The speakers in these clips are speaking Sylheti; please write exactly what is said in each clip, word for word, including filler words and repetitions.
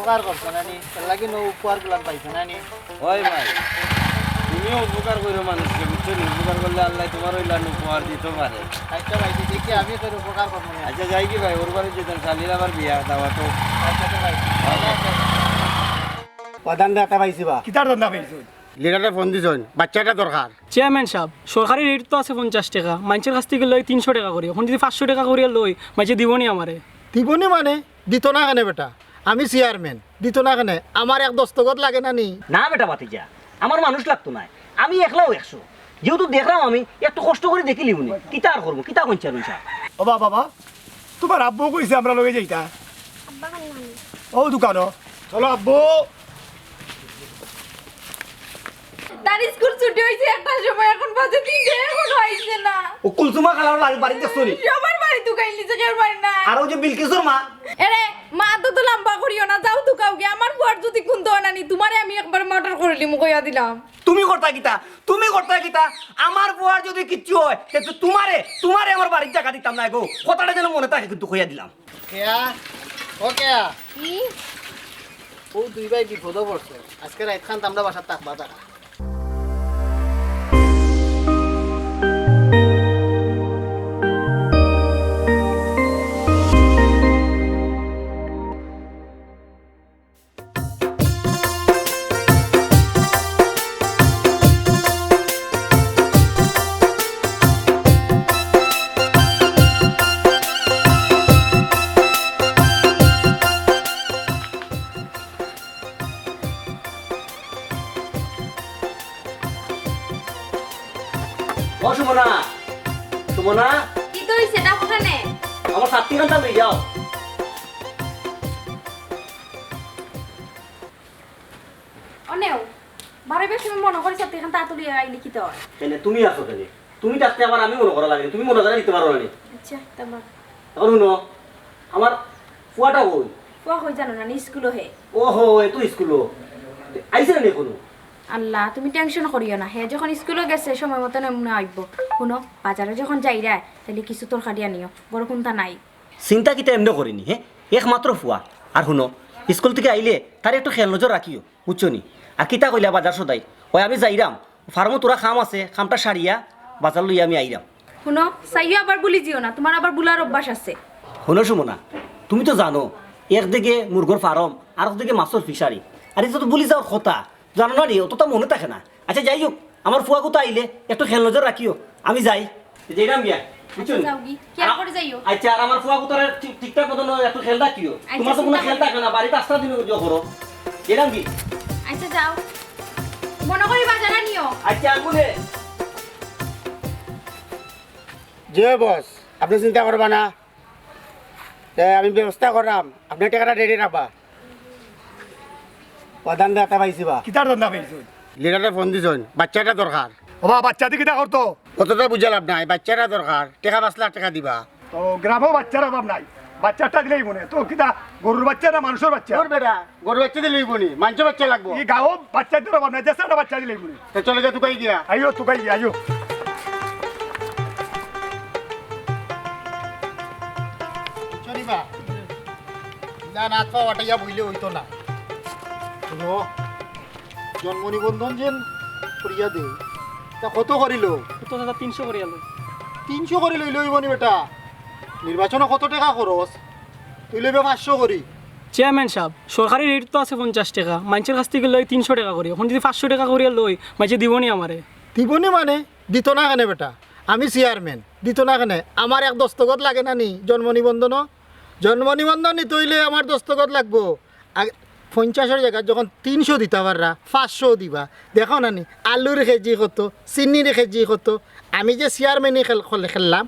উপকার করছো না নি? এর লাগি নু উপহার গুলান পাইছো না নি? ওই ভাই, তুমিও উপকার করো মানুষকে, বুঝছো নি? উপকার করলে আল্লাহ তোমার ওই লান উপহার দিতে পারে। আচ্ছা ভাই, দেখি আমি তোর উপকার করবো না। আচ্ছা, যাই কি ভাই, ওর বাড়ি যেতাম, শালির আবার বিয়া দাওয়া তো। আচ্ছা তো ভাই, ভালো আছে। প্রধান দাতা পাইছি বা? কিতার ধান্দা পাইছো? লিডারে ফোন দিছইন, বাচ্চাটা দরকার। চেয়ারম্যান সাব, সরকারি রেট তো আছে পঞ্চাশ টেকা, মাইনষের কাছ থাকি লই তিনশো টেকা করি। অখন যুদি পাঁচশো টেকা করি লই, মাইনষে দিবো নি আমারে? দিবো নি মানে? দিতো না কেনে বেটা? আমি চেয়ারম্যান, দিতো না কেনে? আমার এক দস্তখত লাগে না নি? না বেটা ভাতিজা, আমার মানুষ লাগতো নায়, আমি একলাউ একশো। যেহেতু দেখরাম আমি, একটু কষ্ট করি দেখিলিমু নে, কিতা আর করমু, কিতা কইন চেয়ারম্যান সাব? ও বাবা, বাবা, তুমার আব্বু কইছে আমরার লগে যাইতা। আব্বা কই? ও দোকানো। চলো আব্বু। তার স্কুল ছুটি অইছে একটার সময়, অখন বাজে তিনটা, অখনো আইছে না। ও কুলসুমা খালার বাড়ি, বাড়িত দেখছো নি? সবার বাড়ি তুকাইলিছে, কেউর বাড়ি নাই। আর ওই যে বিলকিসর মা। এরে, মা তো, তো লম্বা করিও না, যাও তুকাও গিয়া। আমার ফুয়ার যুদি কুন্তা অয় না নি, তুমারে আমি একবারে murder করিলিমু, কইয়া দিলাম। তুমি করতা কিতা? তুমি করতা কিতা? আমার ফুয়ার যুদি কিচ্ছু অয়, তে তো তুমারে, তুমারে আমার বাড়িত জাগা দিতাম নায় গো। কথাটা যেন মনে থাকে কিন্তু, কইয়া দিলাম। কেয়া? ও কেয়া? কি? ও দুই ভাই বিপদো পড়ছে। আজকে রাইত খান তো আমরা বাসাত থাকবা তারা। ও সুমনা, সুমনা। কিতা অইছে? ডাকো কেনে? আমার ছাতি খানটা লই যাও। অনেও, বারইবার সময় মনো করি ছাতি খান তাড়াতাড়ি আইলে কিতা অয়? কেনে, তুমি আছো কেনে? তুমি থাকতে আবার আমি মনো করা লাগে, তুমি মনো করা দিতে পারো না নি? আচ্ছা, তারপর? এখন হুনো, আমার ফুয়াটা কই? ফুয়া কই জানো না নি, স্কুলো হে। ওহো, এ তো স্কুলো। আইছে না নি এখনো? আল্লাহ, তুমি tension করিও না, হে যখন স্কুলো গেছে সময় মতন এমনে আইবো। হুনো, বাজারো যখন যাইরায়, তাইলে কিছু তরকারি আনিও, বড় কুন্তা নাই। চিন্তা কিতা এমনে করিনি, হে? একমাত্র ফুয়া। আর হুনো, স্কুল থাকি আইলে তারে একটু খেয়াল নজর রাখিও, বুঝছো নি? আর কিতা কইলা বাজার সদাই? ওই আমি যাইরাম, ফার্মো থুড়া কাম আছে, কামটা সারিয়া বাজার লইয়া আমি আইরাম। হুনো, চাইও আবার ভুলি যিও না, তুমার আবার ভুলার অভ্যাস আছে। হুনো সুমনা, তুমি তো জানো, একদিকে মুরগর ফার্ম, আরকদিকে মাছর ফিশারি। আর ইতা তো ভুলি যাওয়ার কথা, জানো না নি, অতটা মনো থাকে না। আচ্ছা, যাই হোক, আমার ফুয়াগুতা আইলে একটু খেয়াল নজর রাখিও, আমি যাই। যাইরাম গিয়া, বুঝছো নি? আচ্ছা, যাওগি। খেয়াল করি যাইও। আচ্ছা, আর আমার ফুয়াগুতারে ঠিক, ঠিকঠাক মতন একটু খেয়াল রাখিও। আচ্ছা, তুমার তো কুনু চিন্তা খেয়াল থাকে না, বাড়িত আস্তা দিন অইযিবো। যাইরাম গি? আচ্ছা, যাও। মনো করি বাজার আনিও। আচ্ছা, আগুনে। জি বস, আপনে চিন্তা করবা না। তে আমি ব্যবস্থা কররাম, আপনে টেকাটা ready রাখবা। প্রধান দাতা পাইছি বা? কিতার ধান্দা পাইছো? লিডারে ফোন দিছইন, বাচ্চাটা দরকার। ও বা, বাচ্চাদি কিতা করতো? অতটা বুঝা লাভ নাই, বাচ্চাটা দরকার, টেকা পাঁচ লাখ টেকা দিবা। তো গ্রামো বাচ্চার অভাব নাই, বাচ্চাটা দিলাইমু নে। তো কিতা, গরুর বাচ্চা না মানুষর বাচ্চা? ওর বেটা, গরুর বাচ্চা দিলে অইবো নি, মানষর বাচ্চা লাগবো। ই গাঁও বাচ্চার অভাব নাই, যে একটা বাচ্চা দিলাইমু নে। তে চলো গিয়া তুকাই গিয়া। আইও, তুকাই গিয়া, আইও। চলিবা। না, না, তো ওটাইয়া বইলে অইতো না। হুনো, জন্ম নিবন্ধন যেন করিয়া দেই। তা কত করিল? সত্তর হাজার তিনশো করিয়া লই। তিনশো করি লইলে অইবো নি বেটা? নির্বাচনো কত টেকা খরচ? তুই লইবে পাঁচশো করি। চেয়ারম্যান সাব, সরকারি রেট তো আছে পঞ্চাশ টেকা, মাইনষর কাছ থাকি লই তিনশো টেকা করি। অখন যুদি পাঁচশো টেকা করিয়া লই, মাইনষে দিবো নি আমারে? দিবো নি মানে? দিতো না কেনে বেটা? আমি চেয়ারম্যান, দিতো না কেনে? আমার এক দস্তখত লাগে না নি জন্ম নিবন্ধনো? জন্ম নিবন্ধন নিতে অইলে আমার দস্তখত লাগবো। আগে পঞ্চাশর জাগাত যখন তিনশো দিতা পাররা, পাঁচশো দিবা। দেখো না নি, আলুর কেজি কত, চিনির কেজি কত। আমি যে চেয়ারম্যানি খেল-, খেল-, খেললাম,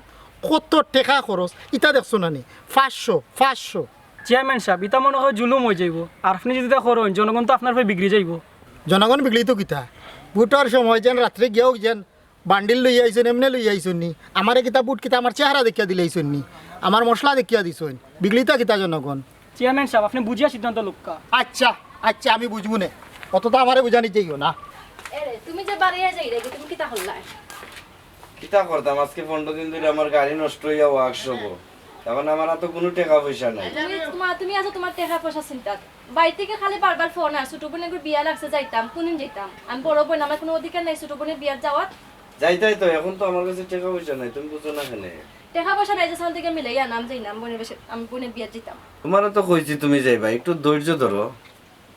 কত টেকা খরচ, ইতা দেখছো না নি? পাঁচশো, পাঁচশো। চেয়ারম্যান সাব, ইতা মনো কয় জুলুম অইযাইবো। আর আপনে যুদি ইতা করইন, জনগণ তো আপনার উপরে বিগড়ি যাইবো। জনগণ বিগড়িতো কিতা? ভোটর সময় যেন রাত্রে গিয়াও যেন বান্ডিল লইয়া আইছইন, এমনে লইয়া আইছইন নি? আমারে কিতা ভোট কিতা আমার চেহারা দেখিয়া দিলাইছইন নি? আমার মশলা দেখিয়া দিছইন? বিগড়িতা কিতা জনগণ? চেয়ারম্যান সাব, আপনে বুঝিয়া সিদ্ধান্ত লউক্কা। আচ্ছা, আচ্ছা, আমি বুঝমু নে। অতটা আমারে বুঝানি যাইও না। এরে, তুমি যে বাড়িয়া যাইরায় গি, তুমি কিতা করলায়? কিতা করতাম, আজকে পনরো দিন ধরি আমার গাড়ি নষ্ট অইয়া workshop-ও। এখন আমার আতো কুনু টেকা পয়সা নাই। তুমি, তোমার, তুমি আছো তোমার টেকা পয়সা চিন্তাত। বাড়ি থাকি খালি বারবার ফোন আর, ছোট বইনর বিয়া লাগছে, যাইতাম, কুনদিন যাইতাম? আমি বড় বইন, আমার কুনু অধিকার নাই ছোট বইনর বিয়াত যাওয়ার? যাইতায় তো, এখন তো আমার কাছে টেকা পয়সা নাই, তুমি বুঝো না কেনে? টেকা পয়সা নাই যে সাল থাকি মিলাইয়া আনাম, যাইনাম বইনর বেশে, আমি বইনর বিয়াত যাইতাম। তোমারে তো কইছি তুমি যাইবা, একটু ধৈর্য ধরো।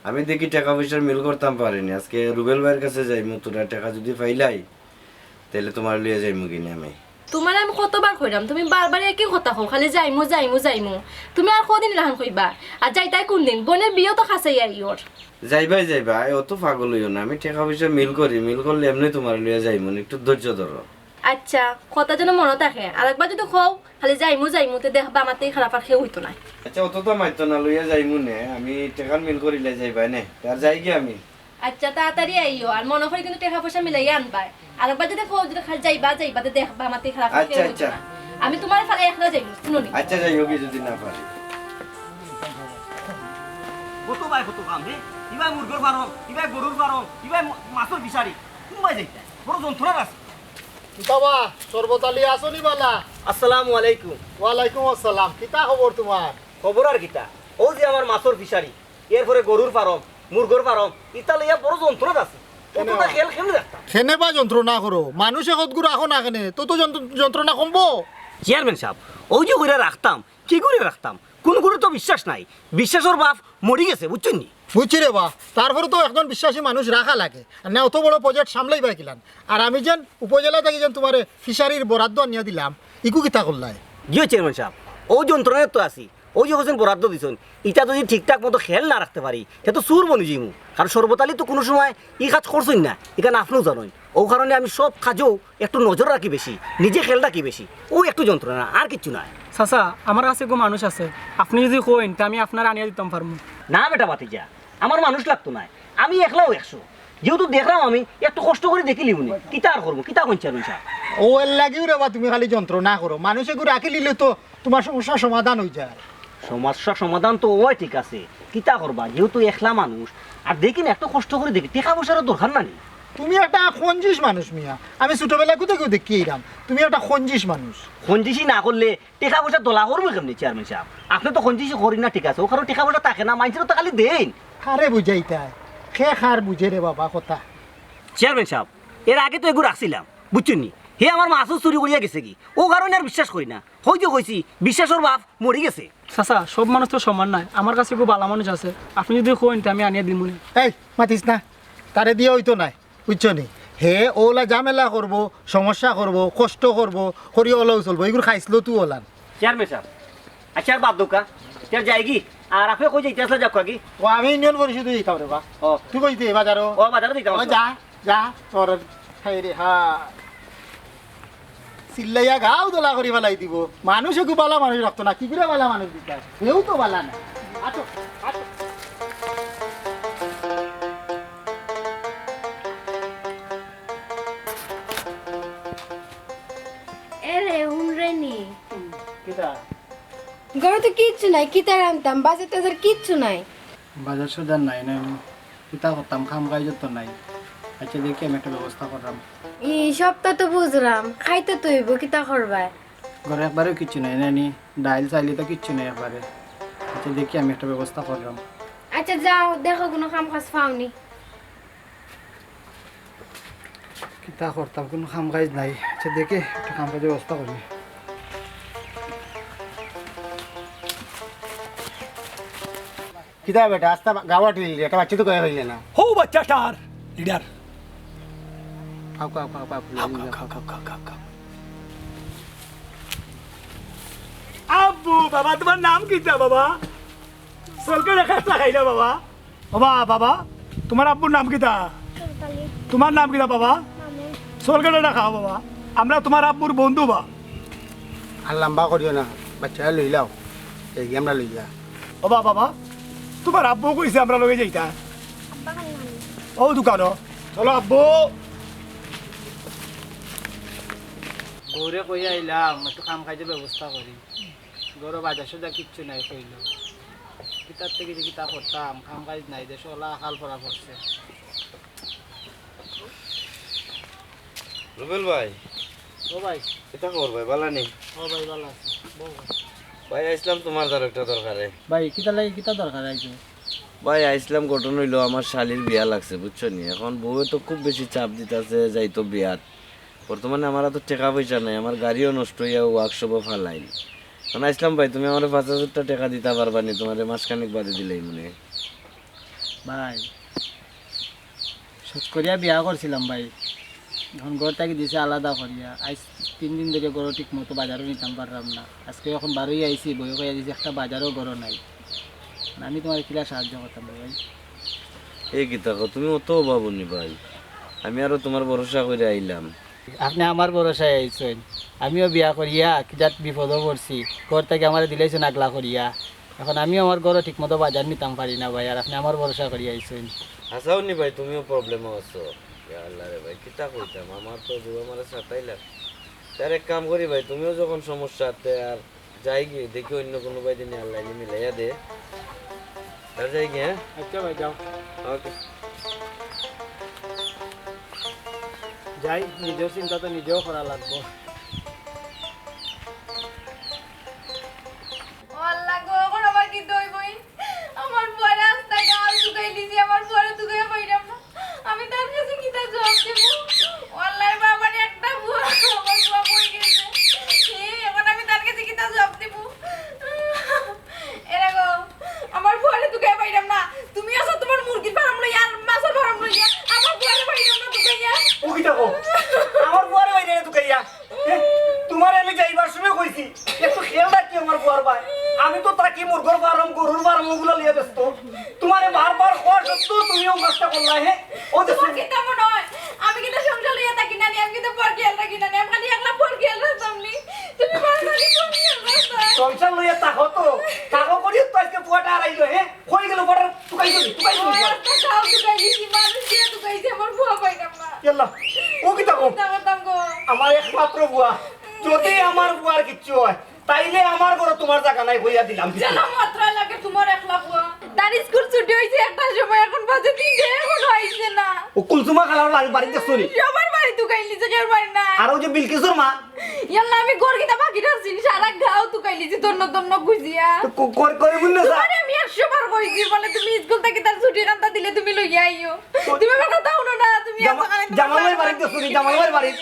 আমি দেখি টেকা পয়সার মিল করতাম পারিনি। আজকে রুবেল ভাইর কাছে যাইমু, তোরা টেকা যুদি পাইলাই, তাইলে তোমারে লইয়া যাইমু কিনে আমি। তোমারে আমি কতবার কইরাম, তুমি বারবার একই কথা কও, খালি যাইমু, যাইমু, যাইমু। তুমি আর কদিন ইলাখান কইবা? আর যাইতায় কুনদিন? বইনর বিয়াও তো কাছেই আইওর। যাইবায়, যাইবায়, অত পাগল অইও না। আমি টেকা পয়সা মিল করি, মিল করলে এমনে তোমারে লইয়া যাইমু, একটু ধৈর্য ধরো। আচ্ছা, কথা যেন মনো থাকে। আরেকবার যুদি কও, খালি যাইমু, যাইমু, তে দেখবা, আমার থাকি খারাপ আর কেউ অইতো নায়। আচ্ছা, অত তো মাতিও না, লইয়া যাইমু নে। আমি টেকার মিল করিলে যাইবায় নে। তে আর যাইগি আমি। আচ্ছা, তাড়াতাড়ি আইও, আর মনো করি কিন্তু টেকা পয়সা মিলাইয়া আনবায়। আরেকবার যুদি কও, যুদি খালি যাইবা, যাইবা, তে দেখবা, আমার থাকি খারাপ আর কেউ অইতো নায়। আচ্ছা, আচ্ছা। আমি তোমারে ফালাই একলা যাইমু, হুনো নি? আচ্ছা, যাইওগি যুদি না পারি। কত বায় কত কাম রে, ইবায় মুরগর ফার্ম, ইবায় গরুর ফার্ম, ইবায় ম-, মাছর ফিশারি, কুনবায় যাইতায়? বড় যন্ত্রণাত আছি। কিতা বা, শরবত আলী, আছো নি বালা? আসসালামু আলাইকুম। ওয়ালাইকুম আসসালাম। কিতা খবর তোমার? খবর আর কিতা? অউ যে আমার মাছর ফিশারি, এরপরে গরুর ফার্ম, মুরগর ফার্ম, ইতা লইয়া বড় যন্ত্রণাত আছি। অততা খেল কেমনে রাখতাম? কেনে বা যন্ত্রণা করো? মানুষ একগুর রাখো না কেনে? তত যন্ত্র-, যন্ত্রণা কমবো? চেয়ারম্যান সাব, অউ যে কইরা রাখতাম, কিগুরে রাখতাম? কুনুগুরে তো বিশ্বাস নাই। বিশ্বাসর বাফ মরি গেছে, বুঝছইন নি? বুঝছি রে বা, তারপরে তো একজন বিশ্বাসী মানুষ রাখা লাগে। আর না অত বড় project সামলাইবা কিলান? আর আমি যেন উপজেলা থাকি যেন তোমারে ফিশারির বরাদ্দ আনিয়া দিলাম, ইগু কিতা করলায়? জি অয় চেয়ারম্যান সাব, অউ যন্ত্রণাত তো আছি। অউ যে কইছইন বরাদ্দ দিছইন, ইটা যুদি ঠিকঠাক মতো খেয়াল না রাখতে পারি, তে তো চুর বনি যাইমু। কারণ শরবত আলী তো কুনু সময় ই কাজ করছইন না, ইখান আপনেও জানইন। অউ কারণে আমি সব কাজেও একটু নজর রাখি বেশি, নিজে খেয়াল রাখি বেশি। অউ একটু যন্ত্রণা, আর কিচ্ছু নায়। চাচা, আমার কাছে এগু মানুষ আছে, আপনে যুদি কইন, তে আমি আপনারে আনিয়া দিতাম পারমু। না বেটা ভাতিজা, আমার মানুষ লাগতো নায়, আমি একলাউ একশো। যেহেতু দেখরাম আমি, একটু কষ্ট করি দেখিলিমু নে, কিতা আর করমু, কিতা কইন চেয়ারম্যান সাব? অউ এরলাগিউ রে বা তুমি খালি যন্ত্রণা করো, মানুষ এগু রাখিলিলে তো তোমার সমস্যা সমাধান অইযায়। সমস্যা সমাধান তো অয় ঠিক আছে, কিতা করবা, যেহেতু একলা মানুষ, আর দেখি না, একটু কষ্ট করি দেখি, টেকা পয়সারও দরকার না নি। তুমি একটা কঞ্জুস মানুষ মিয়া, আমি ছোটবেলা কুনু কেউ দেখি এইরাম, তুমি একটা কঞ্জুস মানুষ। কঞ্জুসি না করলে টেকা পয়সা দলা করমু কেমনে চেয়ারম্যান সাব? আপনে তো কঞ্জুসি করইন না ঠিক আছে, অউ কারণে টেকা পয়সা থাকে না, মাইনষে তো খালি দেইন। কারে বুঝাইতায়, কে কার বুঝে রে বাবা কথা। চেয়ারম্যান সাব, এর আগে তো এগু রাখছিলাম, বুঝছইন নি? হে আমার মাছও চুরি করিয়া গেছেগি, অউ কারণে আর বিশ্বাস করি না। অউ যে কইছি, বিশ্বাসর বাফ মরি গেছে। চাচা, সব মানুষ তো সমান নায়, আমার কাছে এগু বালা মানুষ আছে, আপনে যুদি কইন, তে আমি আনিয়া দিমু নে। এই, মাতিস না, তারে দিয়া অইতো নায়, বুঝছো নি? হে অলা ঝামেলা করবো, সমস্যা করবো, কষ্ট করবো, করি অলাউ চলবো, এগুর খাইছলতউ অলান। চেয়ারম্যান সাব, আচ্ছা, আর বাদ দেউক্কা। তে যাইগি? আর আপনে কই যাইতা আছলা, যাউক্কাগি। ও, আমি ইউনিয়ন পরিষদো যাইতাম রে বা। ও। তুই কই যাইতে, বাজারো? ও, বাজারো যাইতাম ও, আছলাম। যা, যা, তোর, হায় রে, হা। চিল্লাইয়া গাউ দলা করি ফালাই দিবো। মানুষ এগু বালা মানুষ রাখতো না, কিগুরে বালা মানুষ দিতা? কেউ তো বালা না। আটো, আটো। এরে, হুনরে নি। কিতা? ঘরো তো কিচ্ছু নাই, কিতা রানতাম? বাজার টাজার কিচ্ছু নাই। বাজার সদার নাই না, আমি কিতা করতাম? কাম কাইজ তো নাই। আচ্ছা, দেখি আমি একটা ব্যবস্থা কররাম। ই, সবতা তো বুঝরাম, খাইতে তো অইবো, কিতা করবায়? ঘরো একবারেউ কিচ্ছু নাই না নি, ডাইল চাইল তো কিচ্ছু নাই একবারে। আচ্ছা, দেখি আমি একটা ব্যবস্থা কররাম। আচ্ছা, যাও, দেখো কুনু কাম কাজ পাও নি। কিতা করতাম, কুনু কাম কাইজ নাই। আচ্ছা, দেখি একটা কাম কাইজর ব্যবস্থা করি। কিতা বেটা, আস্তা গাওয়া টিল, একটা বাচ্চা তো কয়ে হইলে না। হউ বাচ্চাটার লিডার। খাও, খাও, খাও, খাও, খাও, খাও, খাও, খাও, খাও, খাও। আব্বু, বাবা, তোমার নাম কিতা বাবা? সরকারে খাসা খাইলা বাবা। ও বা, বাবা, তোমার আব্বুর নাম কিতা? সরকারি। তোমার নাম কিতা বাবা? মামুন। সরকারে না খাও বাবা, আমরা তোমার আব্বুর বন্ধু বা। আর লম্বা করিও না, বাচ্চারে লইলাও, এই আমরা লইয়া। ও বা, বাবা, তোমার আব্বু কইছে আমরা লগে যাইতা। আব্বা খালি নানি। ও দোকানো, চলো আব্বু। বউরে কই আইলাম, একটু কাম কাজর ব্যবস্থা করি। ঘরো বাজার সদা কিচ্ছু নাই কইলো। কিতার থেকে যে কিতা করতাম, কাম কাজ নাই, দেশো অলা আকাল পড়া পড়ছে। রুবেল ভাই। ও ভাই। কিতা খবর ভাই, বালা নি? ও ভাই, বালা আছি। বউ ভাই। ভাই, আইছলাম তুমার দ্বারা একটা দরকারে। ভাই, কিতা লাগি, কিতা দরকার আইছো? ভাই, আইছলাম, ঘটনা অইলো, আমার শালির বিয়া লাগছে, বুঝছো নি? এখন বউয়ে তো খুব বেশি চাপ দিতাছে, যাইতো বিয়াত। বর্তমানে আমার তো টেকা পয়সা নাই, আমার গাড়িও নষ্ট অইয়া ওয়ার্কশপো ফালাইল। এখন আইছলাম ভাই, তুমি আমারে পাঁচ হাজার টেকা দিতা পারবা নি? তুমারে মাসখানেক বাদে দিলাইমুনে। ভাই, শখ করিয়া বিয়া করছিলাম ভাই, এখন ঘর থাকি দিছে আলাদা করিয়া। আইজ তিন দিন ধরি ঘরো ঠিক মতো বাজারও নিতাম পারলাম না। আজকে এখন বারোই আইছি, বউয়ে কইয়া দিছে একটা বাজারও ঘরো নাই। আমি তুমারে কিলা সাহায্য করতাম রে ভাই? এ কিতা কও, তুমি অত অভাবনি ভাই, আমি আরো তুমার ভরসা করিয়া আইলাম। আপনে আমার ভরসায় আইছইন, আমিও বিয়া করিয়া কিজাত বিপদো পড়ছি, ঘর থাকি আমারে দিলাইছইন আগলা করিয়া। এখন আমিও আমার ঘরো ঠিক মতো বাজার নিতাম পারি না ভাই, আর আপনে আমার ভরসা করিয়া আইছইন। হাছাউ নি ভাই, তুমিও প্রবলেমো আছো। ইয়া আল্লাহ রে ভাই, কিতা কইতাম, আমার তো বউ আমারে সাতাইলা। তে এক কাম করি ভাই, তুমিও যখন সমস্যাত, তে আর যাই গি, দেখি অইন্য কুনু ভাইরে নি আল্লায় নি মিলাইয়া দে। আর যাই গি, হ্যাঁ? আচ্ছা ভাই, যাও। ওকে। যাই, নিজর চিন্তা তো নিজেও করা লাগবো। ও আল্লাহ গো, এখন আমার কিতা অইবো? আমার ফুয়ারে আস্তা গাউ তুকাই দিছি, আমার ফুয়ারে তুকাইয়া পাইরাম না। আমি তার গেছে কিতা জুয়াপ দিমু? ও আল্লাহ রে বাবা, আমার একটা ফুয়া, আমার ফুয়া কই গেছে? এ, এখন আমি তার গেছে কিতা জুয়াপ দিমু? এরে গো, আমার ফুয়ারে তুকাইয়া পাইরাম না। তুমি আছো তুমার মুরগির ফার্ম লইয়া আর মাছর ফার্ম লইয়া, আমার ফুয়ারে পাইরাম না তুকাইয়া। ও কিতা কও? আমার ফুয়ারে পাইরাম না তুকাইয়া? এ, তুমারে আমি যাইবার সময় কইছি, একটু খেয়াল রাখিও আমার ফুয়ার বায়। আমি তো থাকি মুরগর ফার্ম, গরুর ফার্ম, ওগুলা লইয়া ব্যস্ত। তুমারে বারবার কওয়া সত্ত্বেও তুমি অউ কাজটা করলায়, হে? ও যে তুমার কিতা মনো অয়? আমি কিতা সংসার লইয়া থাকি না নি? আমি কিতা ফুয়ার খেয়াল রাখি না নি? আমি খালি একলা ফুয়ার খেয়াল রাখতাম নি? তুমি বারবার ফুয়ার খেয়াল রাখতায়। সংসার লইয়া থাকো তো, থাকো করিও তো আইজকে ফুয়াটা হারাইলো, হে? কই গেল ফুয়াটা? তুকাইছো নি? তুকাইছো নি ফুয়ারে? একটা গাউ তুকাই দিছি, মানুষ দিয়া তুকাইছি, আমার ফুয়া পাইলাম না। ইয়াল্লা, ও কিতা কও? কিতা করতাম গো? আমার একমাত্র ফুয়া, যদি আমার ফুয়ার কিচ্ছু অয়, তাইলে আমার ঘরো তুমার জাগা নাই, কইয়া দিলাম কিন্তু। জানো মাত্রা লাগে তুমার একলা ফুয়া। তার স্কুল ছুটি অইছে একটার সময়, এখন বাজে তিনটা, এখনো আইছে না। ও কুলসুমা খালার বাড়ি, বাড়িত দেখছো নি? সবার বাড়ি তুকাইলিছি, কেউর বাড়ি নাই। আর ওই যে বিলকিসর মা? ইয়াল্লা, আমি ঘর কিতা বাকি রাখছি নি, সারা গাউ তুকাইলিছি, তন্ন তন্ন খুজিয়া। তো ক-, করে, করে বুঝলে স্যার? আরে আমি একশো বার কইছি, বলে তুমি স্কুল থাকি তার ছুটি কান্তা দিলে তুমি লইয়া আইও। তুমি আমার কথা হুনো না, তুমি জামা-, জামাল ভাইর বাড়িত দেখছো নি? জামাল ভাইর বাড়িত?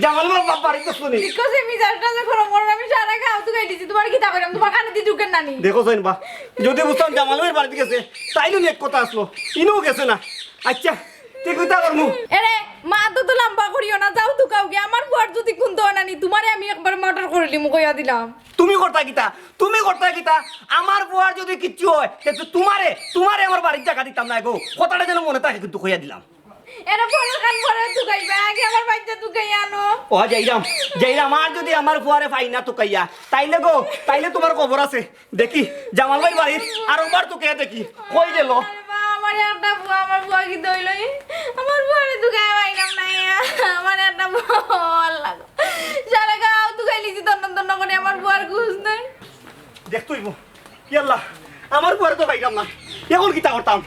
জামাল ভাইর বা-, বাড়িত দেখছো নি? Because আমি যার সাথে গরম গরম আমি সারা গাউ তুকাইলিছি, তুমার কিতা কইরাম, তুমার কানে দি ঢুকের না নি? দেখো জৈন বা, যদি বুঝতাম জামাল ভাইর বাড়িত গেছে, তাইলে নি এক কথা আসলো, ইনো গেছে না। আচ্ছা, তে কিতা করমু? এরে, মাত তো লম্বা করিও না, যাও তুকাও গিয়া। আমার ফুয়ার যদি কুন্তা অয় না নি, তুমারে আমি একবার murder করিলিমু, কইয়া দিলাম। তুমি করতায় কিতা? তুমি করতায় কিতা? আমার ফুয়ার যদি কিচ্ছু অয়, তে তো তুমারে, তুমারে আমার বাড়ির জাগা দিতাম নায় গো। কথাটা যেন মনে থাকে কিন্তু কইয়া দিলাম। এরে পরের কান পরে তুকাইবা, আগে আমার বাড়িত তুকাইয়া আনো। ও যাইরাম, যাইরাম, আর যদি আমার ফুয়ারে পাই না তুকাইয়া, তাইলে গো, তাইলে তুমার খবর আছে। দেখি, জামাল ভাইর বাড়িত আরোবার তুকাইয়া দেখি, কই গেল? আরে বা, আমার একটা ফুয়া, আমার ফুয়া কিতা অইলো? আমার ফুয়ারে তুকাইয়া পাইলাম না, আমার একটা ফুয়া, ও আল্লাহ গো। সারা গাউ তুকাইলিছি, তন্ন তন্ন করি, আমার ফুয়ার খুজ নাই। দেখতে অইবো। ইয়াল্লা, আমার ফুয়ারে তো পাইলাম না, এখন কিতা করতাম?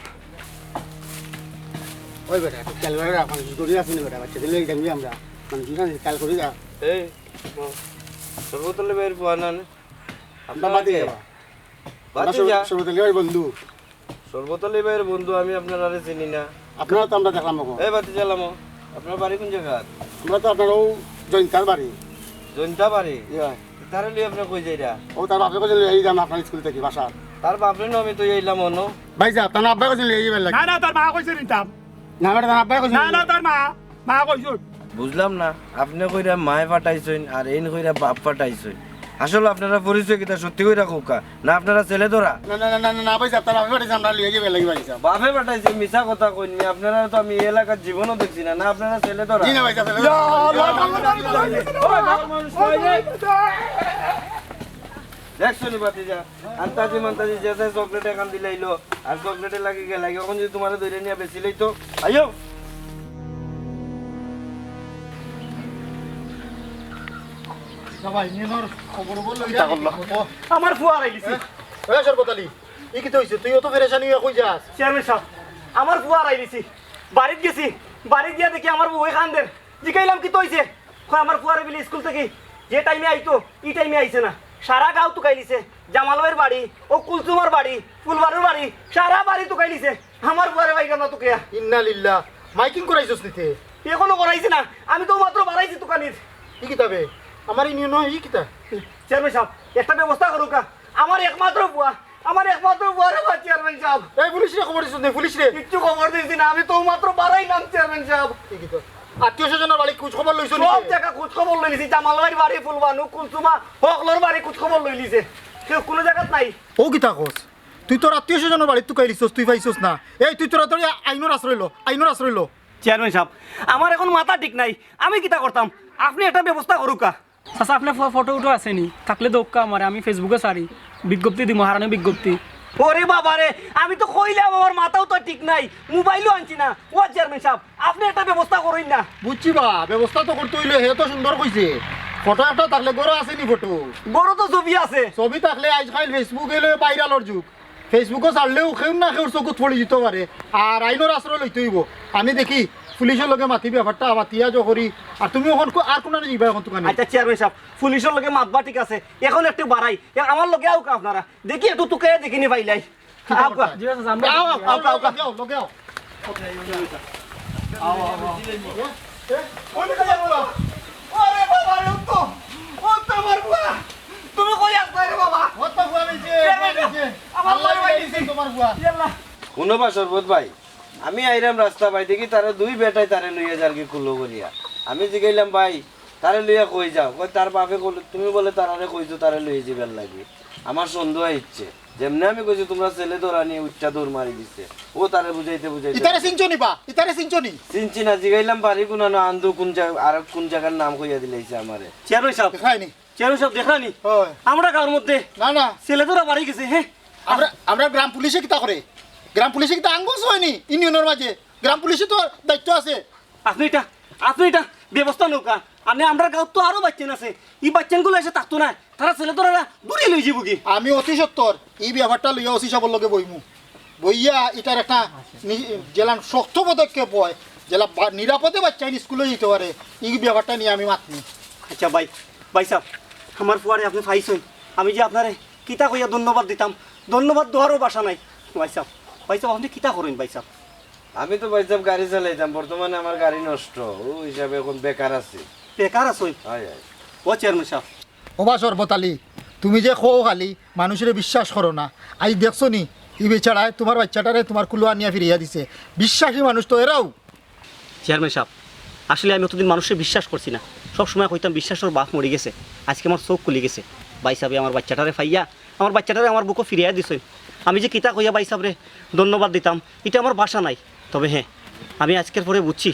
ওই বেটা, একটু খেয়াল করি রাখ, মানুষ গরিব আছে নি বেটা, বাচ্চাদের লইয়া যাবি আমরা, মানুষ আছে, খেয়াল করি যা। এই, শরবত আলী ভাইর ফুয়া না নি? আমরা বাদ দিয়ে যাবা। বাদ দিয়ে যা। শরবত আলী ভাইর বন্ধু। শরবত আলী ভাইর বন্ধু, আমি আপনারারে চিনি না। আপনারা তো আমরা দেখলাম অখন। এই বাতি জ্বালামো, আপনার বাড়ি কোন জায়গা? আমরা তো আপনার ও জৈন্তার বাড়ি। জৈন্তা বাড়ি? ইয়া। তারে লই আপনে কই যাইরা? ও তার বাপরে কইছে লই যাম আপনার স্কুল থাকি বাসা। তার বাপরে না আমি তো আইলাম অনো। ভাই সাহেব, তার আব্বায় কইছে লই যাইবার লাগি। না, না, তার মা কইছে নিতাম। না, বেটা, তার আব্বায় কইছে না, নিতাম। না, তার মা, মা কইছে। বুঝলাম না, আপনে কইরা মায় পাঠাইছইন আর এইন কইরা বাপ পাঠাইছইন। আসলে আপনারা পরিচয় কিতা সত্যি কইরা কউক্কা? না আপনারা ছেলে ধরা? না, না, না, না, না, না, ভাই সাহেব, তার বাপে পাঠাইছে, আমরা লইয়া যাইবার লাগি ভাই সাহেব। বাপে পাঠাইছে, মিছা কথা কইন নি, আপনারা তো আমি এই এলাকার জীবনও দেখছি না। না আপনারা ছেলে ধরা? জি না ভাই সাহেব, ছেলে ধরা। ইয়া আল্লাহ, ও, গাঁওর মানুষ কই রে? দেখছো নি ভাতিজা? আন্তাজি মান্তাজি যে যে চকলেট এখান দিলাইলো, আর চকলেটের লাগি গেলাগি, অখন যদি তুমারে ধরে নিয়া বেশি লইতো, আইও। না ভাই, নিয়ে ধর, খবর খবর লই যা। কিতা করলো? ও। আমার ফুয়া হারাই গেছে। এ, ওই শরবত আলী, ই কিতা অইছে? তুই অত পেরেশানি অইয়া কই যাস? চেয়ারম্যান সাব, আমার ফুয়া হারাই গেছে। বাড়িত গেছি, বাড়িত গিয়া দেখি আমার বউয়ে কান্দের। জিকাইলাম কিতা অইছে? কয় আমার ফুয়ারে বিলি স্কুল থাকি যে টাইমে আইতো, ই টাইমে আইছে না। সারা গাঁও তুকাইলিছে। জামাল ভাইর বাড়ি, অউ কুলসুমর বাড়ি, ফুলবানুর বাড়ি, সারা বাড়ি তুকাইলিছে। আমার ফুয়ারে পাইরাম না তুকাইয়া। ইন্না লিল্লাহ। মাইকিং করাইছস নি তে? এখনো করাইছি না, আমি তো মাত্র বাড়াইছি তুকানিত। ই কিতা বে? আমার ইউনিয়ন ই কিতা? চেয়ারম্যান সাব, একটা ব্যবস্থা করুক্কা। আমার একমাত্র ফুয়া, আমার একমাত্র ফুয়ারে বা চেয়ারম্যান সাব। এই পুলিশরে খবর দিছস নি? পুলিশরে? কিচ্ছু খবর দিছি না, আমি তো মাত্র বাড়াইলাম চেয়ারম্যান সাব। ই কিতা? আত্মীয় স্বজনর বাড়ি খোঁজ খবর লইছস নি? সব জাগা খোঁজ খবর লইলিছি, জামাল ভাইর বাড়ি, ফুলবানু, কুলসুমা, হকলর বাড়ি খোঁজ খবর লইলিছে। কেউ কুনু জাগাত নাই। অউ কিতা কস? তুই তোর আত্মীয় স্বজনর বাড়িত তুকাইলিছস, তুই পাইছস না। এই তুই তোরা তোর আইনর আশ্রয় ল, আইনর আশ্রয় ল। চেয়ারম্যান সাব, আমার এখন মাথা ঠিক নাই, আমি কিতা করতাম? আপনে একটা ব্যবস্থা করুক্কা। চাচা, আপনার ফ-, ফটো উটো আছে নি? থাকলে দেউক্কা আমারে, আমি Facebook-এ ছাড়ি, বিজ্ঞপ্তি দিমু, হারানো বিজ্ঞপ্তি। ওরে বাবা রে, আমি তো কইলাম আমার মাথাও তো ঠিক নাই, মোবাইলও আনছি না। ও চেয়ারম্যান সাব, আপনে একটা ব্যবস্থা করইন না। বুঝছি বা, ব্যবস্থা তো করতে অইলে, হে তো সুন্দর কইছে। ফটো একটা থাকলে, ঘরো আছে নি ফটো? ঘরো তো ছবি আছে। ছবি থাকলে আইজকাইল Facebook-এ লইয়া ভাইরালর যুগ। Facebook-ও ছাড়লেও কেউ না কেউর চকুত পড়ি যিতো পারে। আর আইনর আশ্রয় লইতে অইবো। আমি দেখি পুলিশর লগে মাতি ব্যাপারটা মাতিয়া জো করি। আর তুমি অখন কো-, আর কুনানো যাইবা অখন তুকানি? আচ্ছা চেয়ারম্যান সাব, পুলিশর লগে মাতবা ঠিক আছে, এখন একটু বাড়াই। এ, আমার লগে আউক্কা আপনারা, দেখি একটু তুকাইয়া দেখি নি পাইলাই। আউক্কা। জি, আচ্ছা, আমরা আও, আও, আও, আও, আও। লগে আও, লগে আও। আও, আও, আও। এ, এ, ওই দিকে যাও, বলো। ওরে বাবা রে, ও তো, ও তো আমার ফুয়া। তুমি কই আছলায় রে বাবা? ও তো ফুয়া মিলছে, ফুয়া মিলছে। আমার আল্লাহ ফুয়া মিলছে। মিলছে তোমার ফুয়া। ইয়াল্লা। হুনো বা শরবত ভাই, আমি আইরাম রাস্তা বায়, দেখি তারা দুই বেটায় তারে লইয়া যারগি কুলো করিয়া। আমি জিগাইলাম, "ভাই, তারে লইয়া কই যাও?" কয়, "তার বাপে কইলো, তুমি বলে তারারে কইছো তারে লইয়া যাইবার লাগি।" আমার সন্দেহ অইছে। যেমনে আমি কইছি, "তুমরা ছেলে ধরানি", উঠা দৌড় মারি দিছে। ও তারে বুঝাইতে বুঝাইতে ইতারে চিনছো নি বা? ইতারে চিনছো নি? চিনছি না, জিগাইলাম, "বাড়ি কুনানো?" আন্দু কুন জাগা, আর কুন জাগার নাম কইয়া দিলাইছে আমারে। চেয়ারম্যান সাব, দেখরায় নি? চেয়ারম্যান সাব, দেখরায় নি? অয়। আমরা গাঁওর মধ্যে না, না। ছেলে ধরা বাড়ি গেছে, হ্যাঁ? আমরা, আমরা গ্রাম পুলিশে কিতা করে? গ্রাম পুলিশে কিতা আঙ্গুস অয়নি ইউনিয়নর মাঝে? গ্রাম পুলিশে তো দায়িত্ব আছে। আপনে ইটা, আপনে ইটা ব্যবস্থা নেউক্কা। আনে আমরার গাঁওত তো আরো বাইচ্চাইন আছে। ই বাইচ্চাইনগুলা এসে থাকতো নায়। তারা ছেলে ধরারা দূরে লই যাইবোগি। আমি অতি সত্বর ই ব্যাপারটা লইয়া ওসি সাবর লগে বইমু। বইয়া ইটার একটা নি-, যেলান শক্ত পদক্ষেপ অয়, যেলা বা-, নিরাপদে বাইচ্চাইন স্কুলো যাইতো পারে, ই ব্যাপারটা নিয়া আমি মাতমু। আচ্ছা ভাই, ভাই সাব, আমার ফুয়ারে আপনে পাইছইন। আমি যে আপনারে কিতা কইয়া ধন্যবাদ দিতাম, ধন্যবাদ দেওয়ারও ভাষা নাই। ভাই সাব, ভাই সাব, আপনে কিতা করইন ভাই সাব? আমি তো ভাই সাব গাড়ি চালাইতাম, বর্তমানে আমার গাড়ি নষ্ট, অউ হিসাবে অখন বেকার আছি। বেকার আছইন? অয়, অয়। ও চেয়ারম্যান সাব। ও বা শরবত আলী, তুমি যে কও খালি মানুষরে বিশ্বাস করো না, আইজ দেখছো নি, ই বেচারায় তুমার বাইচ্চাটারে তুমার কুলো আনিয়া ফিরাইয়া দিছে। বিশ্বাসী মানুষ তো এরাউ। চেয়ারম্যান সাব, আসলে আমি অতদিন মানুষরে বিশ্বাস করছি না, সব সময় কইতাম বিশ্বাসর বাপ মরি গেছে। আইজকে আমার চউখ খুলি গেছে। ভাই সাবে আমার বাইচ্চাটারে পাইয়া আমার বাইচ্চাটারে আমার বুকো ফিরাইয়া দিছইন। আমি যে কিতা কইয়া ভাই সাবরে ধন্যবাদ দিতাম, ইটা আমার ভাষা নাই। তবে হ্যাঁ, আমি আইজকের পরে বুঝছি,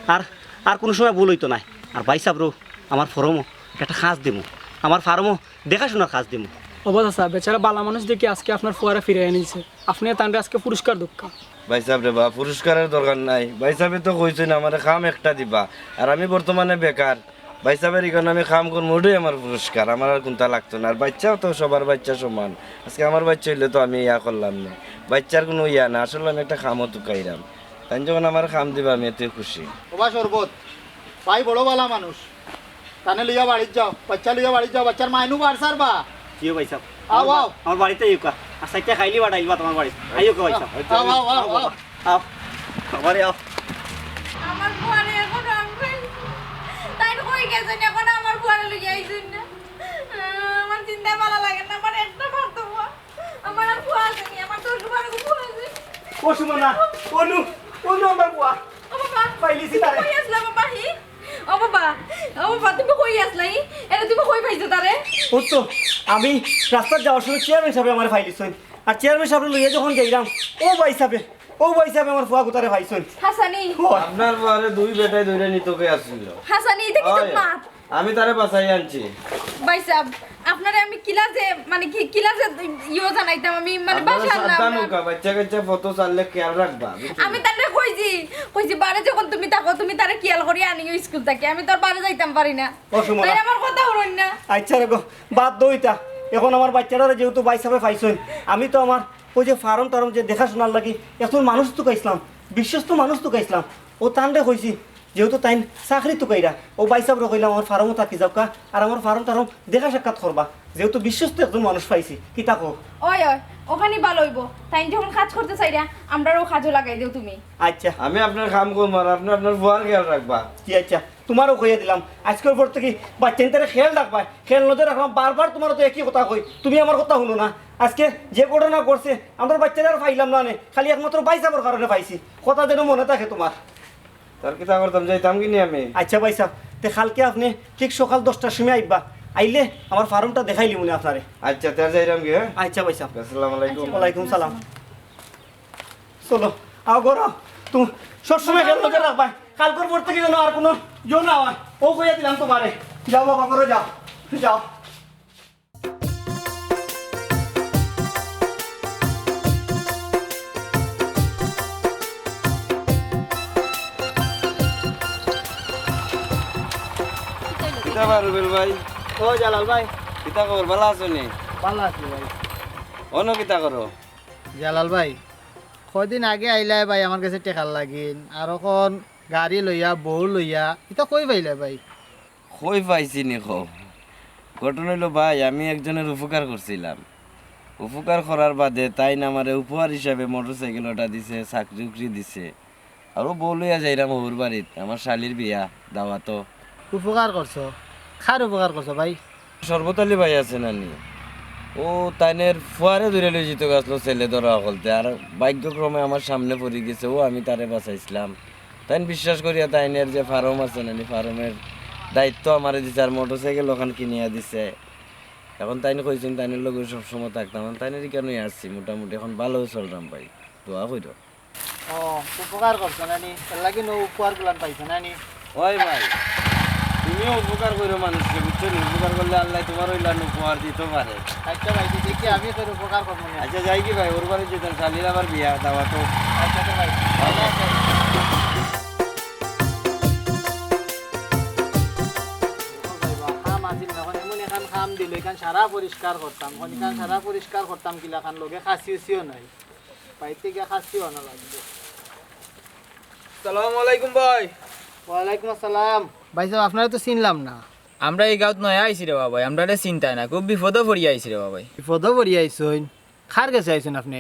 আর, আর কুনু সময় ভুল অইতো নায়। আর ভাই সাবরেও আমার ফার্মো একটা কাজ দিমু, আমার ফার্মো দেখাশুনার কাজ দিমু। ও বা চাচা, বেচারা ভালা মানুষ দেখি আইজকে আপনার ফুয়ারে ফিরাইয়া আনিছে, আপনে তানরে আইজকে পুরস্কার দেউক্কা। ভাই সাবরে বা, পুরস্কারর দরকার নাই। ভাই সাবে তো কইছইন আমারে কাম একটা দিবা, আর আমি বর্তমানে বেকার। ভাই সাবর ইখানো আমি কাম করমু, অটাউ আমার পুরস্কার, আমার আর কুন্তা লাগতো না। আর বাইচ্চাও তো সবার বাইচ্চা সমান, আইজকে আমার বাইচ্চা অইলে তো আমি ইয়া করলাম না, বাইচ্চার কুনু ইয়া না, আসলে আমি একটা কামো তুকাইরাম। তাইন যখন আমারে কাম দিবা, আমি এতেউ খুশি। ও বা শরবত, ভাই বড় ভালা মানুষ, তানে লইয়া বাড়িত যাও, বাইচ্চা লইয়া বাড়িত যাও, বাইচ্চার মাইনু বার সারবা। জি অয় ভাই সাব। আও, আও। আমার বাড়িত আইউক্কা। আর চাইরটা খাইলি বা ডাইল ভাত আমার বাড়িত। আইউক্কা ভাই সাব। আও, আও, আও, আও। আও। আমারে আও। আমার ফুয়ারে অখন রং কই? তাইন কই গেছইন? অখন আমার ফুয়ারে লইয়া আইছইন না। আমার চিন্তায় ভালা লাগে না, আমার একটা মাত্র ফুয়া। আমার আর ফুয়া আছে নি? আমার তো অন্য কারো ফুয়া আছে। ও সুমনা, অনু, অনু আমার ফুয়া। ও বাবা, পাইলিছি তারে। কই আছলা বাবা, হি? ও বাবা, ও বাবা, তুমি কই আছলা, হি? এরে তুমি কই পাইছো তারে? ও তো, আমি রাস্তাত যাওয়ার সময় চেয়ারম্যান সাবে আমারে পাইলিছইন। আর চেয়ারম্যান সাবরে লইয়া যখন যাইরাম, ও ভাই সাবে, ও ভাই সাবে আমার ফুয়া গুতারে পাইছইন। হাছানি? ও। আপনার ফুয়ারে দুই বেটায় ধরিয়া নিতো কে আছিল। হাছানি, ইটা কিতা মাত? আমি তারে বাঁচাই আনছি। ভাই সাব, আপনারে আমি কিলা যে, মানে কি, কিলা যে ইয়ো জানাইতাম আমি, মানে আপনারা ভাষা না সাবধান আমার। অউক্কা, বাইচ্চা কাইচ্চা ফটো ছাড়লে খেয়াল রাখবা, বুঝছো? আমি তারে কইছি, কইছি, "বারে যখন তুমি থাকো, তুমি তারে খেয়াল করিয়া আনিও স্কুল থাকি, আমি তো আর বারে যাইতাম পারি না।" ও সুমনা। তাইন আমার কথা হুনইন না। আইচ্ছা রে গো, বাদ দেও ইতা। অখন আমার বাইচ্চাটারে যেহেতু ভাই সাবে পাইছইন, আমি তো আমার অউ যে ফার্ম টার্ম যে দেখাশুনার লাগি একজন মানুষ তুকাইছলাম, বিশ্বস্ত মানুষ তুকাইছলাম, অউ তানরে কইছি, যেহেতু তাইন চাকরি তুকাইরা, অউ ভাই সাবরে কইলাম আমার ফার্মো থাকি যাউক্কা, আর আমার ফার্ম টার্ম দেখা সাক্ষাৎ করবা। যেহেতু বিশ্বস্ত একজন মানুষ পাইছি, কিতা কও? ওই, ওই, অখানই ভালা অইবো। তাইন যখন কাজ করতা চাইরা, আমরারেও কাজো লাগাই দেও তুমি। আচ্ছা। আমি আপনার কাম করমু, আর আপনে আপনার ফুয়ার খেয়াল রাখবা। জি আচ্ছা, তুমারেও কইয়া দিলাম, আইজকুর পর থাকি বাইচ্চাইন্তরে খেয়াল রাখবায়, খেয়াল নজর রাখবায়। বারবার তুমারে তো একই কথা কই, তুমি আমার কথা হুনো না। আইজকে যে ঘটনা ঘটছে, আমরার বাইচ্চারে আর পাইলাম না নে, খালি একমাত্র ভাইসাবর কারণে পাইছি। কথা যেন মনে থাকে তুমার। তার কিতা করতাম, যাইতাম কিনি আমি? আচ্ছা ভাইসাব, তে কাইলকে আপনে ঠিক সকাল দশটার সময় আইবা, আইলে আমার ফার্মটা দেখাইলিমু নে আপনারে। আচ্ছা, তে আর যাইরাম গি, হ্যাঁ? আচ্ছা ভাইসাব। আসসালামু আলাইকুম। ওয়ালাইকুম সালাম। চলো, আও ঘরো, তুমি সবসময় খেয়াল নজর রাখবায়, কাইলকুর পর থাকি যেন আর কুনু ইয়ো না অয়, অউ কইয়া দিলাম তুমারে। যাও বাবা, ঘরো যাও, যাও। কিতা বা রুবেল ভাই? ও জালাল ভাই। কিতা খবর, ভালা আছো নি? ভালা আছি ভাই। অনো কিতা করো? জালাল ভাই, কয়দিন আগে আইলায় ভাই আমার গেছে টেকার লাগিন, আর অখন গাড়ি লইয়া, বউ লইয়া, ইতা কই পাইলায় ভাই? কই পাইছি নি কও? ঘটনা অইলো ভাই, আমি একজনর উপকার করছিলাম। উপকার করার বাদে তাইন আমারে উপহার হিসাবে মোটরসাইকেল অটা দিছে, চাকরি উকরি দিছে। আর অউ বউ লইয়া যাইরাম হউর বাড়িত, আমার শালির বিয়া, দাওয়াতো। উপকার করছো? কার উপকার করছো ভাই? শরবত আলী ভাই আছে না নি? অউ তাইনর ফুয়ারে ধরিয়া লই যিতো গেছলো ছেলে ধরা অকলতে, আর ভাগ্যক্রমে আমার সামনে পড়ি গেছে, অউ আমি তারে বাঁচাইছিলাম। তাইন বিশ্বাস করিয়া তাইনর যে ফার্ম আছে না নি, ফার্মর দায়িত্ব আমারে দিছে, আর মোটরসাইকেল অখান কিনিয়া দিছে। অখন তাইন কইছইন তাইনর লগে সবসময় থাকতাম, অখন তাইনর ইখানো আইছি, মোটামুটি অখন ভালা চলরাম ভাই, দোয়া কইরো। ও, উপকার করছো না নি? এর লাগি নু উপহার গুলান পাইছো না নি? ওই ভাই, তুমিও উপকার করো মানুষরে, বুঝছো নি? উপকার করলে আল্লায় তুমার অইলান উপহার দিতো পারে। আচ্ছা ভাই, দেখি আমি তোর উপকার করবো না। আচ্ছা, যাই গি ভাই, হউর বাড়িত যাইতাম, শালির আবার বিয়া, দাওয়াতো। আচ্ছা তো ভাই, ভালা আছো? ও ভাই, বা, কাম আছিল না, অখন এমন এখান কাম দিল, এখান সারা পরিষ্কার করতাম, অখন এখান সারা পরিষ্কার করতাম, কিলাখান লগে খাসি উসিও নাই। বাইতে গিয়া খাসি আনা লাগবো। সালামু আলাইকুম ভাই। ওয়ালাইকুম আসসালাম। ভাইসাব, আপনারে তো চিনলাম না। আমরা ই গাঁওত নয়া আইছি রে বা ভাই, আমরারে চিনতায় না, খুব বিপদো পড়িয়া আইছি রে বা ভাই। বিপদো পড়িয়া আইছইন? কার গেছে আইছইন আপনে?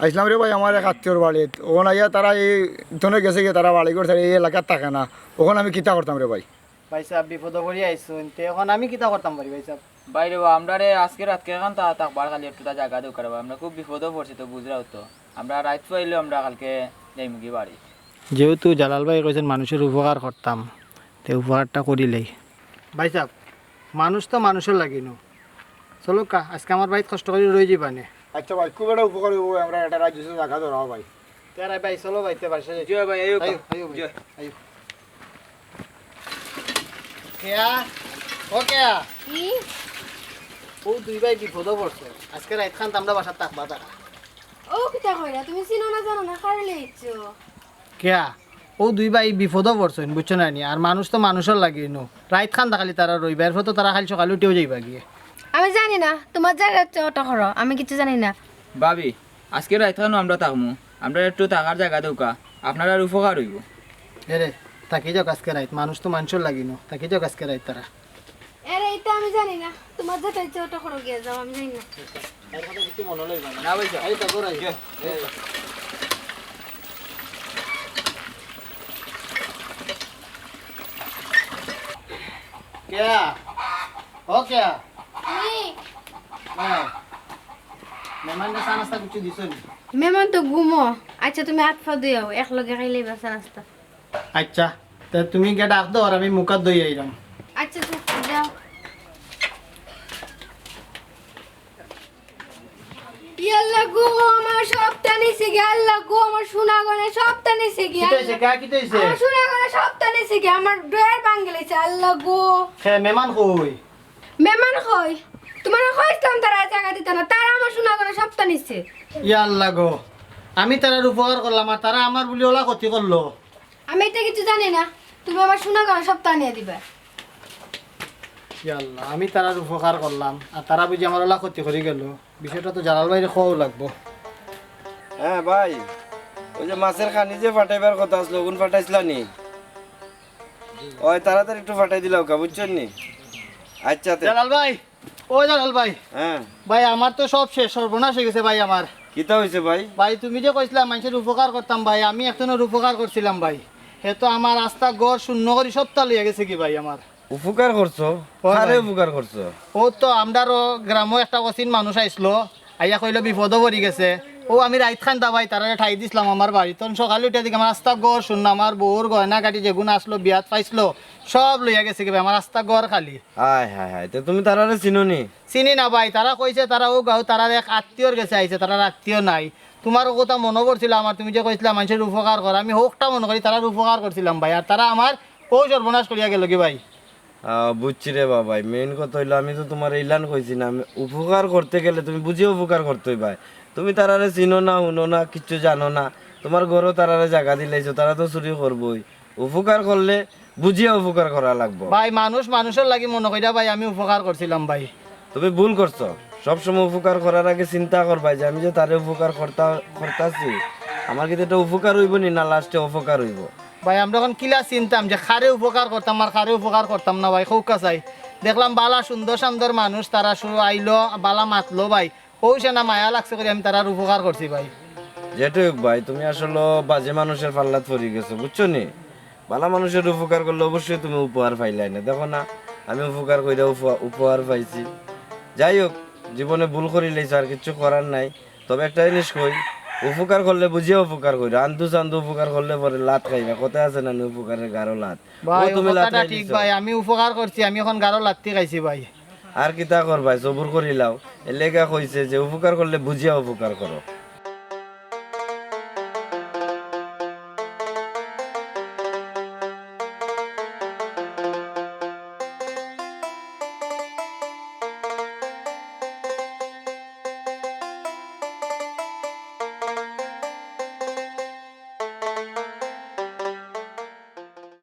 আইছলাম রে ভাই, আমার এক আত্মীয়র বাড়িত। অখন আইয়া তারা এই ধনে গেছে গিয়া, তারা বাড়ি ঘর ছাড়ি এই এলাকাত থাকে না। অখন আমি কিতা করতাম রে ভাই? ভাইসাব, বিপদো পড়িয়া আইছইন, তে অখন আমি কিতা করতাম পারি ভাইসাব? ভাই রে বা, আমরারে আইজকে রাইতখান তা থাকবার খালি একটুতা জাগা দেউক্কা রে বা, আমরা খুব বিপদো পড়ছি তো, বুঝরাউ তো। আমরা রাইত পাইলে আমরা কাইলকে যাইমুগি বাড়িত। যেহেতু জালাল ভাই কইছইন মানুষর উপকার করতাম, তে উপকারটা করিলাই। ভাইসাব, মানুষ তো মানুষর লাগি নু। চলউক্কা, আইজকে আমার বাড়িত কষ্ট করি রই যিবা নে। আচ্ছা ভাই, খুব একটা উপকার অইবো, আমরা একটা রাইত জাগা ধরাও ভাই। তে আর ভাই, চলো ভাই, তে বাসাত যাই। জি ভাই, আইও। আইও, আইও ভাই, জি। আইও। কেয়া? ও কেয়া? কি? অউ দুই ভাই বিপদো পড়ছে। আইজকে রাইতখান তো আমরার বাসাত থাকবা তারা। অউ কিতা কইরা? তুমি চিনো না জানো না, কারে লই আইছো? কেয়া? অউ দুই ভাই বিপদো পড়ছইন, বুঝছো না নি? আর মানুষ তো মানুষর লাগি নু। রাইতখান থাকলে তারা রইবা, এরপর তো তারা কাইল সকালে উঠিয়াউ যাইবা গিয়া। আমি জানি না, তুমার জাগা ইচ্ছা অটা করো, আমি কিচ্ছু জানি না। ভাবি, আইজকে রাইতখানউ আমরা থাকমু, আমরারে একটু থাকার জাগা দেউক্কা, আপনারার উপকার অইবো। এরে, থাকি যাউক আইজকে রাইত, মানুষ তো মানুষর লাগি নু, থাকি যাউক আইজকে রাইত তারা। এরে, ইতা আমি জানি না, তুমার যেটা ইচ্ছা অটা করো গিয়া যাও, আমি জানি না। এর কথা কিচ্ছু মনো লইবা না। না ভাই, যাও। এই তো, ঘুরাই। যাও। কেয়া? ও কেয়া? কি? হ্যাঁ। মেহমানরে চা নাস্তা কিচ্ছু দিছো নি? মেহমান তো ঘুমো। আচ্ছা, তুমি আত পাও ধুইয়া আও, একলগে খাইলাইবা চা নাস্তা। আচ্ছা, তে তুমি গিয়া ডাক দেও, আর আমি মুখ আত ধুইয়া আইরাম। আচ্ছা, যাও। ইয়াল্লা গো, আমার সবতা নিছে গি, আল্লা গো, আমার সোনা গয়না সবতা নিছে গি, কিতা অইছে, আল্লা। কা, কিতা অইছে? আমার সোনা গয়না সবতা নিছে গি, আমার ড্রয়ার ভাঙ্গিলাইছে, আল্লা গো। হে, মেহমান কই? মেহমান কই? তুমারে কইছলাম তারারে জাগা দিতা না, তারা আমার সোনা গয়না সবতা নিছে। ইয়াল্লা গো, আমি তারার উপকার করলাম, আর তারা আমার বুলি অলা ক্ষতি করলো। আমি ইতা কিচ্ছু জানি না, তুমি আমার সোনা গয়না সবতা আনিয়া দিবা। ইয়াল্লা, আমি তারার উপকার করলাম, আর তারা বুঝি আমার অলা ক্ষতি করি গেলো। বিষয়টা তো জালাল ভাইরে কওয়াউ লাগবো। হ্যাঁ ভাই, অউ যে মাছর খানি যে ফাটাইবার কথা আছলো, অগুন ফাটাইছলা নি? ওই তাড়াতাড়ি একটু ফাটাই দিলাউক্কা, বুঝছইন নি? আচ্ছা তে। জালাল ভাই, ও জালাল ভাই, হ্যাঁ। ভাই, আমার তো সব শেষ, সর্বনাশ অই গেছে ভাই আমার। কিতা অইছে ভাই? ভাই, তুমি যে কইছিলা মানষর উপকার করতাম ভাই, আমি একজনর উপকার করছিলাম ভাই। হে তো আমার আস্তা ঘর শূন্য করি সবতা লইয়া গেছে গি ভাই আমার। উপকার করছো? অয় কারে ভাই। উপকার করছো? ও তো আমরারও গ্রামো একটা অচিন মানুষ আইছলো, আইয়া কইলো বিপদো পড়ি গেছে। ও আমি রাইত খান্দা ভাই তারারে ঠাই দিছলাম আমার বাড়িত। তখন সকালে উঠিয়া দেখি আমার আস্তা ঘর শূন্য, আমার বউর গয়না গাটি যেগুন আছলো, বিয়াত পাইছলো, সব লইয়া গেছে গি ভাই, আমার আস্তা ঘর খালি। হায় হায় হায়, তে তুমি তারারে চিনো নি? চিনি না ভাই, তারা কইছে তারা ও গাঁও, তারার এক আত্মীয়র গেছে আইছে, তারার আত্মীয় নাই। তুমার কথা মনো পড়ছিল আমার, তুমি যে কইছিলা মানষর উপকার কর, আমি হকটা মনো করি তারার উপকার করছিলাম ভাই, আর তারা আমার অউ সর্বনাশ করিয়া গেলো গি ভাই। আহ, বুঝছি রে বাবাই, মেইন কথা অইলো আমি তো তুমারে ইলান কইছি না, আমি উপকার করতে গেলে তুমি বুঝিয়া উপকার করতে অইবায়। তুমি তারারে চিনো না, হুনো না, কিচ্ছু জানো না, তুমার ঘরো তারারে জাগা দিলাইছো, তারা তো চুরি করবোই। উপকার করলে বুঝিয়া উপকার করা লাগবো। ভাই, মানুষ মানুষর লাগি মনো করিয়া ভাই আমি উপকার করছিলাম ভাই। তুমি ভুল করছো। সবসময় উপকার করার আগে চিন্তা করবায় যে আমি যে তারে উপকার করতা-, করতাছি, আমার কিন্তু এটা উপকার অইবো নি না লাস্টে অপকার অইবো। ভাই, আমরা অখন কিলা চিনতাম যে কারে উপকার করতাম আর কারে উপকার করতাম না ভাই, কউক্কা চাই। দেখলাম বালা সুন্দর সান্দর মানুষ, তারা শু-, আইলো, বালা মাতলো ভাই, অউ সেনা মায়া লাগছে করি আমি তারার উপকার করছি ভাই। যেটাই হোক ভাই, তুমি আসলে বাজে মানুষর পাল্লাত পড়ি গেছো, বুঝছো নি? বালা মানুষর উপকার করলে অবশ্যই তুমি উপহার পাইলায় না। দেখো না, আমি উপকার কইরা উপ-, উপহার পাইছি। যাই হোক, জীবনে ভুল করিলাইছো, আর কিচ্ছু করার নাই। তবে একটা জিনিস কই, উপকার করলে বুঝিয়া উপকার কইরো, আন্দু চান্দু উপকার করলে পরে লাত খাইবা। কথায় আছে না নি, উপকারের গারো লাত। ভাই, ও তুমি লাত কথাটা ঠিক খাইলিছো। ভাই, আমি উপকার করছি, আমি অখন গারো লাত্তি খাইছি ভাই। আর কিতা করবায়, সবুর করিলাও। এরলাগি কইছে যে উপকার করলে বুঝিয়া উপকার করো।